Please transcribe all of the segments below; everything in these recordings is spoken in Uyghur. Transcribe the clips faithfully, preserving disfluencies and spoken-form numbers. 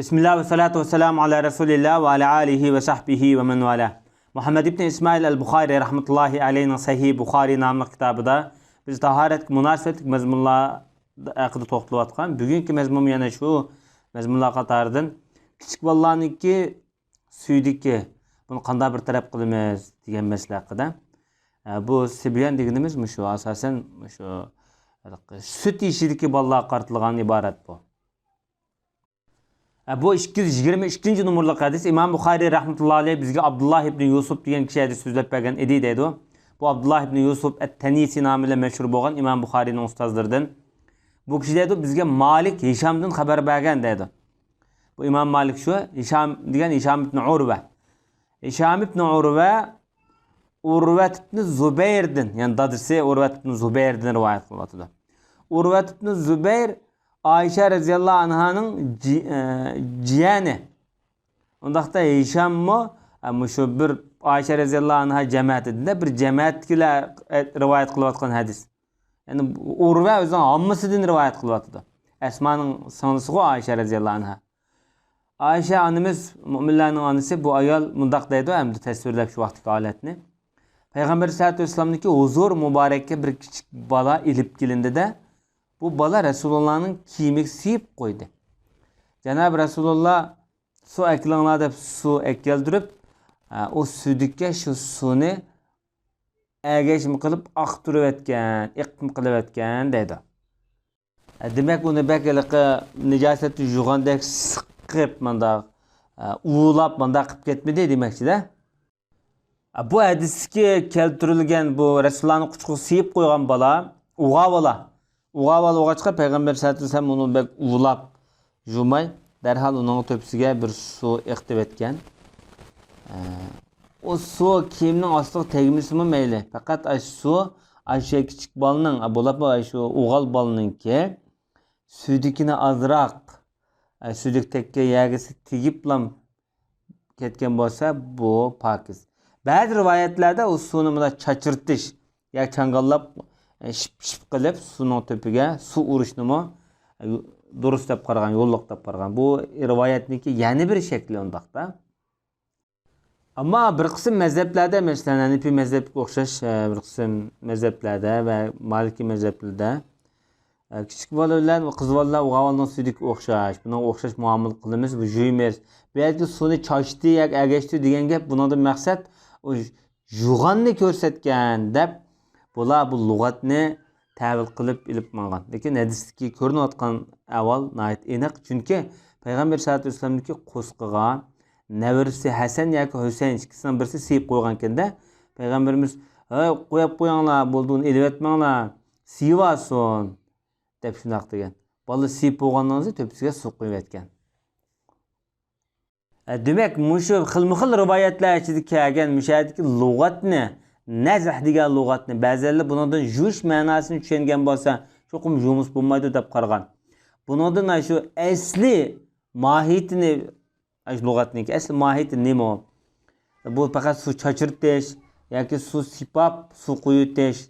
بىسمىللا ۋەسسالاتۇ ۋەسسالامۇ ئالا رەسۇلىللا ۋە ئالا ئالىھى ۋە سەھبىھى ۋە مەن ۋالا. مۇھەممەد ئىبنى ئىسمائىل ئەل بۇخارى رەھمەتۇللاھى ئەلەيھىنىڭ سەھىھ بۇخارى ناملىق كىتابىدا بىز تاھارەتكە مۇناسىۋەتلىك مەزمۇنلار ھەققىدە توختىلىۋاتقان. بۈگۈنكى مەزمۇنمۇ يەنە شۇ مەزمۇنلار قاتارىدىن كىچىك بالىلارنىڭكى سۈيدۈكى، بۇنى قانداق بىر تەرەپ قىلىمىز دېگەن مەسىلە ھەققىدە. ئە، بۇ سىبيان دېگىنىمىز مۇشۇ، ئاساسەن مۇشۇ سۈت يېشىدىكى بالىلارغا قارىتىلغان ئىبارەت بۇ. ئە، بۇ ئىككى يۈز يىگىرمە ئىككىنچى نومۇرلۇق ھەدىس. ئىمام بۇخارىي رەھمەتۇللا ئەلەيھ بىزگە ئابدۇللا ئىبنى يۇسۇپ دېگەن كىشى ھەدىس سۆزلەپ بەرگەن ئىدى دەيدۇ. بۇ ئابدۇللا ئىبنى يۇسۇپ ئەت-تەنىسى نامى بىلەن مەشھۇر بولغان ئىمام بۇخارىينىڭ ئۇستازلىرىدىن. بۇ كىشى دەيدۇ، بىزگە مالىك ھىشامدىن خەۋەر بەرگەن دەيدۇ. بۇ ئىمام مالىك شۇ، ھىشام دېگەن ھىشام ئىبنى ئۇرۋە. ھىشام ئىبنى ئۇرۋە ئۇرۋەت ئىبنى زۇبەيردىن، يەنى دادىسى ئۇرۋەت ئىبنى زۇبەيردىن رىۋايەت قىلىۋاتىدۇ. ئۇرۋەت ئىبنى زۇبەير ئائىشە رەزىياللاھۇ ئەنھانىڭ جى-، ئە، جىيەنى. ئۇنداقتا ھىشاممۇ، ئە، مۇشۇ بىر ئائىشە رەزىياللاھۇ ئەنھا جەمەتىدە بىر جەمەتتىكىلەر، ئە، رىۋايەت قىلىۋاتقان ھەدىس. يەنى ئۇرۋە ئۆزىنىڭ ھاممىسىدىن رىۋايەت قىلىۋاتىدۇ. ئەسمانىڭ سىڭلىسىغۇ ئائىشە رەزىياللاھۇ ئەنھا. ئائىشە ئانىمىز، مۆمىنلەرنىڭ ئانىسى، بۇ ئايال مۇنداق دەيدۇ، ئەمدى تەسۋىرلەپ شۇ ۋاقىتتىكى ھالەتنى. پەيغەمبەر سەللەللاھۇ ئەلەيھى ۋەسەللەمنىڭكى ھۇزۇر مۇبارەككە بىر كىچىك بالا ئېلىپ كېلىندى-دە، بۇ بالا رەسۇلۇللانىڭ كىيىمىگە سىيىپ قويدى. جانابى رەسۇلۇللا سۇ ئەكىلىڭلار دەپ سۇ ئەكەلدۈرۈپ، ئۇ سۈيدۈككە شۇ سۇنى ئەگەشمە قىلىپ ئاقتۇرۇۋەتكەن، ئېقىتما قىلىۋەتكەن دەيدۇ. دېمەك، ئۇنى بەك ھېلىقى نىجاسەتنى يۇغاندەك سىقىپ، مانداق ئۇۋىلاپ، مانداق قىلىپ كەتمىدى دېمەكچىدە. بۇ ھەدىستىكى كەلتۈرۈلگەن بۇ رەسۇلۇللانى قۇچىقىغا سىيىپ قويغان بالا ئوغۇا بالا. ئوغۇا بالا بولغاچقا، پەيغەمبەر سەللەللاھۇ ئەلەيھى ۋەسەللەم ئۇنى بەك ئۇۋىلاپ يۇماي، دەرھال ئۇنىڭ تۆپىسىگە بىر سۇ ئېقىتىۋەتكەن. ئە، ئۇ سۇ كىيىمنىڭ ئاستىغا تەگمىسىمۇ مەيلى، پەقەت ئاشۇ سۇ، ئاشۇ كىچىك بالىنىڭ، ئە، بولۇپمۇ ئاشۇ ئوغۇل بالىنىڭكى سۈيدۈكىنى ئازراق، ئە، سۈيدۈك تەگكەن يەرگە تېگىپلا كەتكەن بولسا، بۇ پاكىز. بەزى رىۋايەتلەردە ئۇ سۇنى مۇنداق چاچرىتىش يا چاڭگاللاپ، شىپ-شىپ قىلىپ سۇنىڭ تۆپىگە سۇ ئۇرۇشنىمۇ دۇرۇس دەپ قارىغان، يوللۇق دەپ قارىغان. بۇ رىۋايەتنىڭكى يەنە بىر شەكلى ئۇنداقتا. ئەمما بىر قىسىم مەزھەپلەردە، مەسىلەن، ھەنىپىي مەزھەپكە ئوخشاش، بىر قىسىم مەزھەپلەردە ۋە مالىكىي مەزھەپلەردە ئە، كىچىك بالا بىلەن قىز بالىلار ئوغۇل بالىنىڭ سۈيدۈكىگە ئوخشاش، بۇنىڭغا ئوخشاش مۇئامىلە قىلىمىز، بۇ يۇيۇمىز. بۇ يەردىكى سۇنى چاچتى ياكى ئەگەشتى دېگەن گەپ، بۇنىڭدىن مەقسەت ئۇ يۇغاننى كۆرسەتكەن دەپ، بۇلار بۇ لۇغەتنى تەۋىل قىلىپ ئېلىپ ماڭغان. لېكىن ھەدىستىكى كۆرۈنۈۋاتقان ئەھۋال ناھايىتى ئېنىق، چۈنكى پەيغەمبەر سەللەللاھۇ ئەلەيھى ۋەسەللەمنىڭكى قورسىقىغا نەۋرىسى ھەسەن ياكى ھۈسەيىن ئىككىسىنىڭ بىرسى سىيىپ قويغانىكەن-دە، پەيغەمبىرىمىز، ھەي، قويۇپ قويۇڭلار، بولدى، ئۇنى ئېلىۋەتمەڭلار، سىيىۋالسۇن دەپ شۇنداق دېگەن. بالىلار سىيىپ بولغاندىن كېيىن تۆپىسىگە سۇ قۇيۇۋەتكەن. ئە، دېمەك، مۇشۇ خىلمۇ خىل رىۋايەتلەر ئىچىدە كەلگەن مۇشۇ يەردىكى لۇغەتنى، نەزھ دېگەن لۇغەتنى، بەزىلەر بۇنىڭدىن يۇيۇش مەناسىنى چۈشەنگەن بولسا، چوقۇم يۇمۇس بولمايدۇ دەپ قارىغان. بۇنىڭدىن شۇ ئەسلى ماھىيىتىنى، ئاشۇ لۇغەتنىڭكى ئەسلى ماھىيىتى نېمە ئۇ؟ بۇ پەقەت سۇ چاچرىتىش ياكى سۇ سىيپاپ، سۇ قۇيۇۋېتىش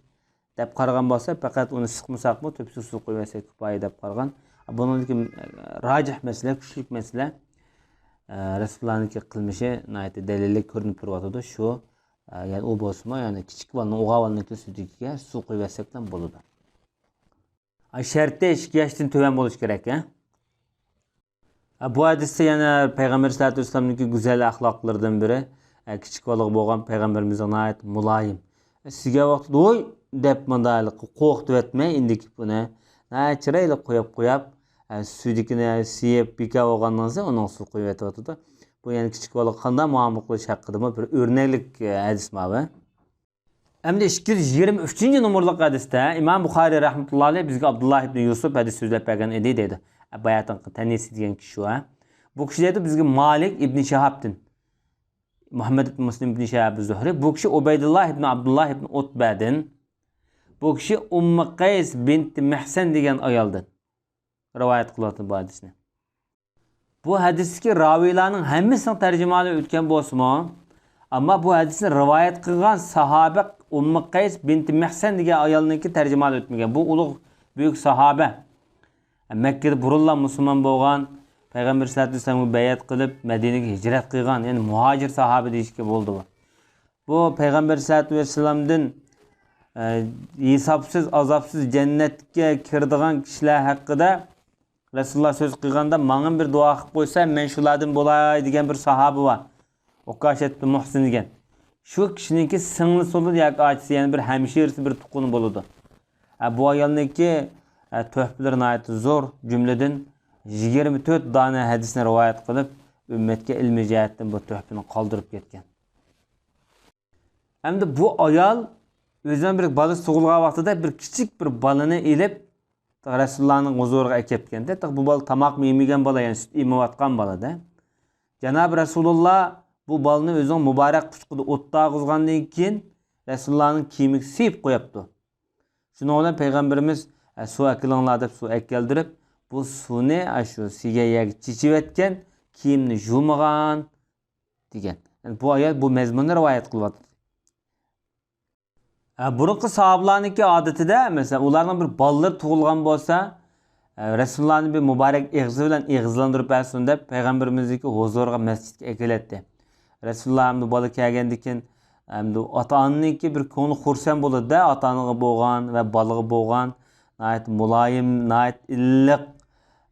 دەپ قارىغان بولسا، پەقەت ئۇنى سىقمىساقمۇ، تۆپىسىگە سۇ قۇيۇۋەتسەك كۇپايە دەپ قارىغان. بۇنىڭدىكى راجىھ مەسىلە، كۈچلۈك مەسىلە، ئە، رەسۇلۇللانىڭكى قىلمىشى ناھايىتى دەلىللىك كۆرۈنۈپ تۇرۇۋاتىدۇ. شۇ، ئە، يەنى ئۇ بولسىمۇ، يەنى كىچىك بالىنىڭ، ئوغۇل بالىنىڭكى سۈيدۈكىگە سۇ قۇيۇۋەتسەكلا بولىدۇ. ئا، شەرتى ئىككى ياشتىن تۆۋەن بولۇش كېرەك، ھە؟ ئا، بۇ ھەدىستە يەنە پەيغەمبەر سەللەللاھۇ ئەلەيھى ۋەسەللەمنىڭكى گۈزەل ئەخلاقلىرىدىن بىرى، ئا، كىچىك بالىغا بولغان پەيغەمبىرىمىزنىڭ ناھايىتى مۇلايىم. سىزگە ۋاقىت ۋوي دەپ مۇنداق قورقۇتۇۋەتمەي، ئىندىكى بۇنى ناھايىتى چىرايلىق قويۇپ قويۇپ، ئا، سۈيدۈكىنى سىيىپ بىكار بولغاندىن كېيىن ئۇنىڭغا سۇ قۇيۇۋېتىۋاتىدۇ. بۇ يەنە كىچىك بالىغا قانداق مۇئامىلە قىلىش ھەققىدىمۇ بىر ئۆرنەكلىك، ئا، ھەدىس ماۋۇ. ئەمدى ئىككى يۈز يىگىرمە ئۈچىنچى نومۇرلۇق ھەدىستە ئىمام بۇخارىي رەھمەتۇللا ئەلەيھ بىزگە ئابدۇللا ئىبنى يۈسۈپ ھەدىس سۆزلەپ بەرگەن ئىدى دەيدۇ. باياتىنقى تەنىسى دېگەن كىشى شۇ، ھە. بۇ كىشى دەيدۇ بىزگە مالىك ئىبنى شىھابتىن، مۇھەممەد ئىبنى مۇسلىم ئىبنى شىھاب زۇھرى. بۇ كىشى ئۇبەيدۇللا ئىبنى ئابدۇللا ئىبنى ئۇتبەدىن. بۇ كىشى ئۇممۇ قەيس بىنتى مەھسەن دېگەن ئايالدىن رىۋايەت قىلىۋاتىدۇ بۇ ھەدىسنى. بۇ ھەدىستىكى راۋىيلارنىڭ ھەممىسىنىڭ تەرجىمىھالى ئۆتكەن بولسىمۇ، ئەمما بۇ ھەدىسنى رىۋايەت قىلغان ساھابە ئۇممۇ قەيس بىنتى مەھسەن دېگەن ئايالنىڭكى تەرجىمىھالى ئۆتمىگەن. بۇ ئۇلۇغ، بۈيۈك ساھابە. مەككىدە بۇرۇنلا مۇسۇلمان بولغان، پەيغەمبەر سەللەتۇ ۋەسسالامغا بەيئەت قىلىپ، مەدىنىگە ھىجرەت قىلغان، يەنى مۇھاجىر ساھابە دېيىشكە بولىدۇ بۇ. بۇ پەيغەمبەر سەللەتۇ ۋەسسالامدىن، ئە، ھېسابسىز، ئازابسىز جەننەتكە كىرىدىغان كىشىلەر ھەققىدە رەسۇلۇللا سۆز قىلغاندا، ماڭىمۇ بىر دۇئا قىلىپ قويسا، مەن شۇلاردىن بولاي دېگەن بىر ساھابە بار. ئوكاشەت بىن مۇھسىن دېگەن. شۇ كىشىنىڭكى سىڭلىسى بولىدۇ ياكى ئاچىسى، يەنى بىر ھەمشىرىسى، بىر تۇغقىنى بولىدۇ. ئە، بۇ ئايالنىڭكى، ئە، تۆھپىلىرى ناھايىتى زور. جۈملىدىن يىگىرمە تۆت دانە ھەدىسنى رىۋايەت قىلىپ، ئۈممەتكە ئىلمىي جەھەتتىن بۇ تۆھپىنى قالدۇرۇپ كەتكەن. ئەمدى بۇ ئايال ئۆزىنىڭ بىر بالىسى تۇغۇلغان ۋاقتىدا بىر كىچىك بىر بالىنى ئېلىپ، رەسۇلۇللانىڭ ھۇزۇرىغا ئەكەپتىكەن. تېخى بۇ بالا تاماقمۇ يېمىگەن بالا، يەنى سۈت ئېمىۋاتقان بالا-دە. جانابى رەسۇلۇللا بۇ بالىنى ئۆزىنىڭ مۇبارەك قۇچىقىدا ئوتتۇرىغا قويغاندىن كېيىن، رەسۇلۇللانىڭ كىيىمىگە سېپىپ قويۇپتۇ. شۇنىڭ بىلەن پەيغەمبىرىمىز، ئە، سۇ ئەكىلىڭلار دەپ سۇ ئەكەلدۈرۈپ، بۇ سۇنى، ئە، شۇ سىيگەن يەرگە چېچىۋەتكەن، كىيىمنى يۇمىغان، دېگەن. يەنى بۇ ئايەت بۇ مەزمۇننى رىۋايەت قىلىۋاتىدۇ. ئە، بۇرۇنقى ساھابىلارنىڭكى ئادىتىدە، مەسىلەن، ئۇلارنىڭ بىر بالىلىرى تۇغۇلغان بولسا، ئە، رەسۇلۇللانى بىر مۇبارەك ئېغىزى بىلەن ئېغىزلاندۇرۇپ بەرسۇن دەپ، پەيغەمبىرىمىزنىڭكى ھۇزۇرىغا مەسچىتكە ئەكېلەتتى. رەسۇلۇللا ئەمدى بالا كەلگەندىن كېيىن، ئەمدى ئاتا-ئانىنىڭكى بىر كۆڭلى خۇرسەن بولىدۇ-دە، ئاتا-ئانىغا بولغان ۋە بالىغا بولغان ناھايىتى مۇلايىم، ناھايىتى ئىللىق،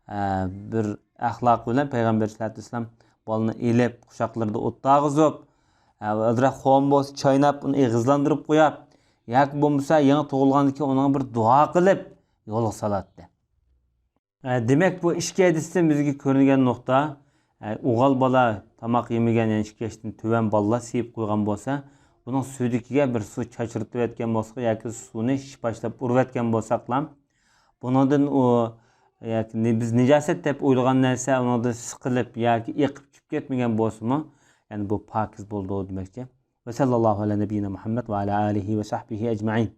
ئە، بىر ئەخلاقى بىلەن پەيغەمبەر سەللەتۇ ۋەسسالام بالىنى ئېلىپ، قۇچاقلىرىدا ئولتۇرغۇزۇپ، ئە، ئازراق خورما بولسا چايناپ، ئۇنى ئېغىزلاندۇرۇپ قويۇپ، ياكى بولمىسا يېڭى تۇغۇلغاندىن كېيىن ئۇنىڭغا بىر دۇئا قىلىپ يولغا سالاتتى. ئە، دېمەك، بۇ ئىككى ھەدىستىن بىزگە كۆرۈنگەن نۇقتا، ئە، ئوغۇل بالا تاماق يېمىگەن، يەنى ئىككى ياشتىن تۆۋەن بالىلار سىيىپ قويغان بولسا، بۇنىڭ سۈيدۈكىگە بىر سۇ چاچرىتىۋەتكەن بولساق ياكى سۇنى شىپاشلاپ ئۇرۇۋەتكەن بولساقلا، بۇنىڭدىن ئۇ، ياكى نى-، بىز نىجاسەت دەپ ئويلىغان نەرسە ئۇنىڭدىن سىقىلىپ ياكى ئېقىپ چۈشۈپ كەتمىگەن بولسىمۇ، يەنى بۇ پاكىز بولىدۇ دېمەكچى. ۋە سەللەللاھۇ ئەلە نەبىييىنا مۇھەممەد ۋە ئەلە ئالىھى ۋە سەھبىھى ئەجمەئىن.